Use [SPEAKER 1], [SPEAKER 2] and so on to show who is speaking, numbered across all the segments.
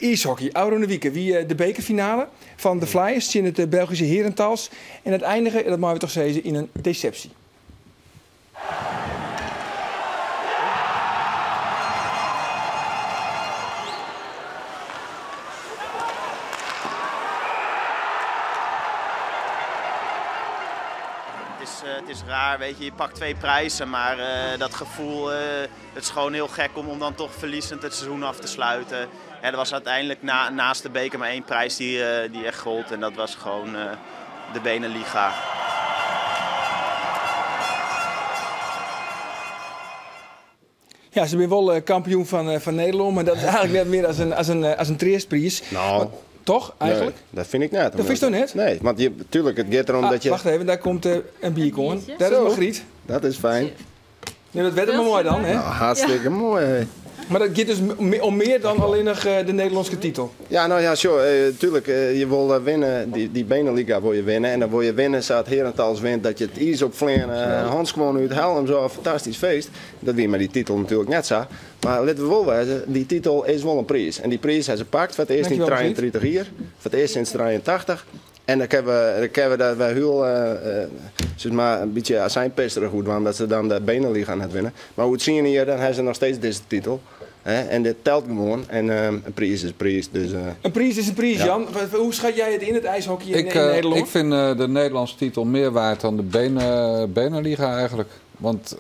[SPEAKER 1] Iishockey, ôfrûne wike wie de bekerfinale fan de Flyers tsjin it Belgyske Herentals en it einige, dat meie we toch sizze, yn in desepsje.
[SPEAKER 2] Het is raar, weet je, je pakt twee prijzen, maar dat gevoel, het is gewoon heel gek om dan toch verliezend het seizoen af te sluiten. Ja, er was uiteindelijk naast de beker maar één prijs die echt gold en dat was gewoon de Beneliga.
[SPEAKER 1] Ja, se binne wol kampioen fan Nederlân, mar dat is eigentlik net mear as in treastpriis.
[SPEAKER 3] Nou,
[SPEAKER 1] Want, toch, eigenlijk?
[SPEAKER 3] Nee, dat fyn ik net.
[SPEAKER 1] Dat fynsto net?
[SPEAKER 3] Nee, want je, tuurlijk, it giet derom
[SPEAKER 1] Ah,
[SPEAKER 3] dat je...
[SPEAKER 1] Wacht even, dêr komt in bierke oan.
[SPEAKER 4] Biertje.
[SPEAKER 1] Dêr is
[SPEAKER 3] Zo.
[SPEAKER 1] Margriet.
[SPEAKER 3] Dat is fijn.
[SPEAKER 1] Nim dat wetter mar mei dan, hè?
[SPEAKER 3] Nou, hartstikke moai, hè.
[SPEAKER 1] Mar dat giet dus om mear dan allinnich de Nederlânske titel.
[SPEAKER 3] Ja, nou ja, sjoch, tuurlijk, je wol winne, dy Beneliga wol je winne. En dan wol je winne sa't Herentals wint, dat je it iis opfleane, handskuon út, helm, zo, fantastysk feest. Dat wie mei dy titel natuerlik net sa. Mar litte we wol wêze, dy titel is wol in priis. En dy priis ha se pakt foar it earst yn
[SPEAKER 1] Dankjewel, Margriet.
[SPEAKER 3] 33 jier, foar it earst sinds 83. En dan kinne we, dan kinne we dat wer hiel, sis mar, in bytsje azijnpisterich oer dwaan dat se dan de Beneliga net winne. Mar oer 10 jier dan ha se noch steeds dizze titel. Hè? En dit telt gewoan. En in priis is in priis. Dus,
[SPEAKER 1] In priis is in priis,
[SPEAKER 3] Ja.
[SPEAKER 1] Jan. Hoe schat jij het in, het ijshockey in Nederland?
[SPEAKER 5] Ik vind de Nederlandse titel meer waard dan de Beneliga eigenlijk. Want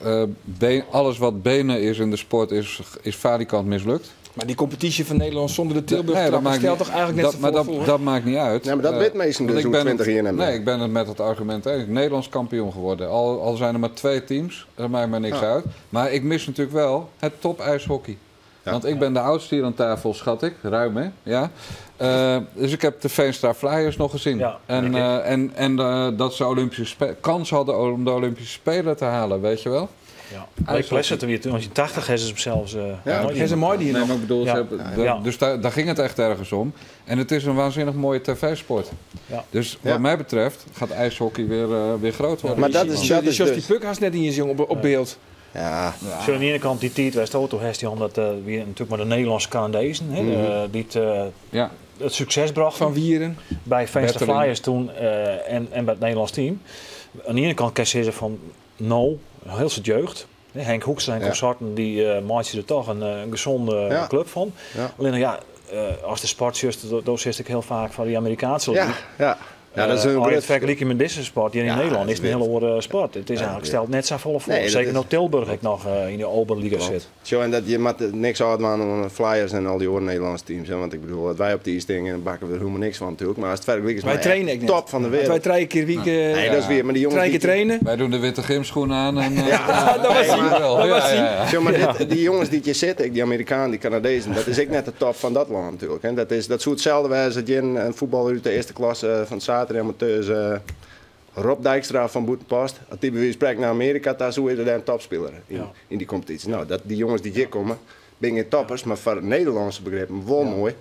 [SPEAKER 5] alles wat benen is in de sport is falikant mislukt.
[SPEAKER 1] Maar die competitie van Nederland zonder de Tilburg
[SPEAKER 5] Nee, dat
[SPEAKER 1] trappen
[SPEAKER 5] maakt
[SPEAKER 1] stelt
[SPEAKER 5] niet
[SPEAKER 1] toch eigenlijk net
[SPEAKER 5] dat,
[SPEAKER 1] zoveel
[SPEAKER 5] maar dat,
[SPEAKER 1] voor?
[SPEAKER 5] dat maakt niet uit.
[SPEAKER 3] Ja, maar dat weet meestal
[SPEAKER 5] Want
[SPEAKER 3] dus
[SPEAKER 5] ik
[SPEAKER 3] hoe
[SPEAKER 5] ben
[SPEAKER 3] 20
[SPEAKER 5] het
[SPEAKER 3] jaar hebben.
[SPEAKER 5] Nee, ik ben het met het argument eens. Nederlands kampioen geworden. Al zijn er maar 2 teams, dat maakt me niks uit. Maar ik mis natuurlijk wel het top-ijshockey. Want ik ben de oudste hier aan tafel, schat ik. Ruim, hè? Ja. Dus ik heb de Veenstra Flyers nog gezien.
[SPEAKER 6] Ja, denk ik.
[SPEAKER 5] En dat ze Olympische kans hadden om de Olympische Spelen te halen, weet je wel?
[SPEAKER 6] Ja.
[SPEAKER 5] IJshockey.
[SPEAKER 6] Lake Placid, toen in 1980 hebben ze hem zelfs,
[SPEAKER 3] Ja,
[SPEAKER 6] mooi
[SPEAKER 1] Hebben ze mooi die hier
[SPEAKER 5] Nee,
[SPEAKER 1] nog.
[SPEAKER 5] maar ik bedoel, ze hebben de, dus daar ging het echt ergens om. En het is een waanzinnig mooie tv-sport. Dus wat mij betreft gaat ijshockey weer groot worden.
[SPEAKER 3] Maar dat is, dat
[SPEAKER 1] Die
[SPEAKER 3] is
[SPEAKER 1] Jos die
[SPEAKER 3] dus
[SPEAKER 1] Puk haast net in je jong op beeld.
[SPEAKER 3] Ja.
[SPEAKER 6] Zo aan de ene kant die tijd was de auto heeft die omdat, weer natuurlijk maar de Nederlandse Canadezen, hè, die het succes brachten.
[SPEAKER 1] Van Wieren.
[SPEAKER 6] Bij Veenstra
[SPEAKER 5] Berteling.
[SPEAKER 6] Flyers toen en bij het Nederlands team. Aan de ene kant kan je zeggen van, nou, heel soort jeugd. Hè, Henk Hoekstra en consorten, die maakten er toch een gezonde club van. Alleen ja, als de sportzuster, daar zit ik heel vaak van die Amerikaanse league.
[SPEAKER 3] Ja, dat is een
[SPEAKER 6] Als je het
[SPEAKER 3] grut.
[SPEAKER 6] vergelijkt met deze sport hier in
[SPEAKER 3] Ja,
[SPEAKER 6] Nederland,
[SPEAKER 3] dat
[SPEAKER 6] is het een
[SPEAKER 3] is
[SPEAKER 6] hele andere sport. Het is
[SPEAKER 3] Ja,
[SPEAKER 6] eigenlijk
[SPEAKER 3] dat
[SPEAKER 6] stelt net zo volle voor.
[SPEAKER 3] Nee, dat
[SPEAKER 6] Zeker
[SPEAKER 3] is
[SPEAKER 6] nog Tilburg ik nog in de Oberliga
[SPEAKER 3] Klopt.
[SPEAKER 6] zit.
[SPEAKER 3] Zo, en dat je moet niks uitmaken om de Flyers en al die andere Nederlandse teams. Hè, want ik bedoel, dat wij op die dingen, dan bakken we er helemaal niks van natuurlijk. Maar als het vergelijkt is
[SPEAKER 1] Wij
[SPEAKER 3] maar
[SPEAKER 1] trainen
[SPEAKER 3] echt
[SPEAKER 1] ik net.
[SPEAKER 3] top van de
[SPEAKER 1] Want wij
[SPEAKER 3] wereld.
[SPEAKER 1] trainen keer week,
[SPEAKER 3] Nee, dat is weer, maar die jongens
[SPEAKER 1] trainen
[SPEAKER 3] die
[SPEAKER 1] keer trainen.
[SPEAKER 5] Wij doen de witte gymschoenen aan. En,
[SPEAKER 3] Ja.
[SPEAKER 1] dat was
[SPEAKER 3] Nee,
[SPEAKER 1] hij.
[SPEAKER 3] maar
[SPEAKER 1] Dat was hij.
[SPEAKER 3] Zo, maar die jongens die je zit, ik, die Amerikanen, die Canadezen, dat is ik net de top van dat land natuurlijk. Hè. Dat is, dat soort hetzelfde wijze dat je een voetballer uit de eerste klasse van zaterdag amateurs, Rob Dijkstra van Boetenpost, als die bij wijze van spreken naar Amerika, daar zo is er een topspeler in die competitie. Nou, dat, die jongens die hier komen, ben geen toppers, maar voor het Nederlandse begrippen wel mooi.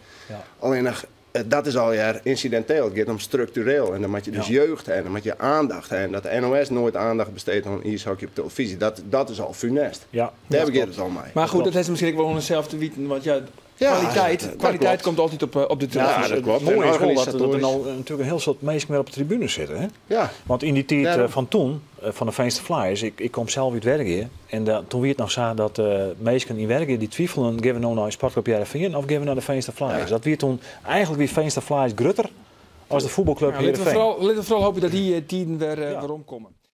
[SPEAKER 3] Alleen nog, dat is al jaar incidenteel. Het gaat om structureel. En dan moet je dus jeugd hebben, dan moet je aandacht hebben. Dat de NOS nooit aandacht besteedt aan ijshockey op televisie, dat is al funest. Daar begint het al mee.
[SPEAKER 1] Maar goed, dat heeft misschien ook wel onder zelf te weten, want ja,
[SPEAKER 3] Ja,
[SPEAKER 1] kwaliteit
[SPEAKER 3] dat klopt.
[SPEAKER 1] komt altijd op de televisie.
[SPEAKER 3] Ja, dat klopt.
[SPEAKER 6] Het mooie
[SPEAKER 3] En
[SPEAKER 6] is wel dat er
[SPEAKER 3] organisatorisch.
[SPEAKER 6] nou natuurlijk een heel soort mensen meer op de tribune zitten. Hè? Want in die tijd, van toen, van de Veenstra Flyers, ik kom zelf uit Wergea. En toen werd het nog zo dat mensen in Wergea die twijfelden, geven we nou naar Sportclub Hearrenfean of geven we naar de Veenstra Flyers. Dat werd toen eigenlijk weer Veenstra Flyers grutter als de voetbalclub
[SPEAKER 1] Ja, laten we
[SPEAKER 6] Hearrenfean.
[SPEAKER 1] vooral, laten we vooral hopen dat die tijden weer weer omkomen.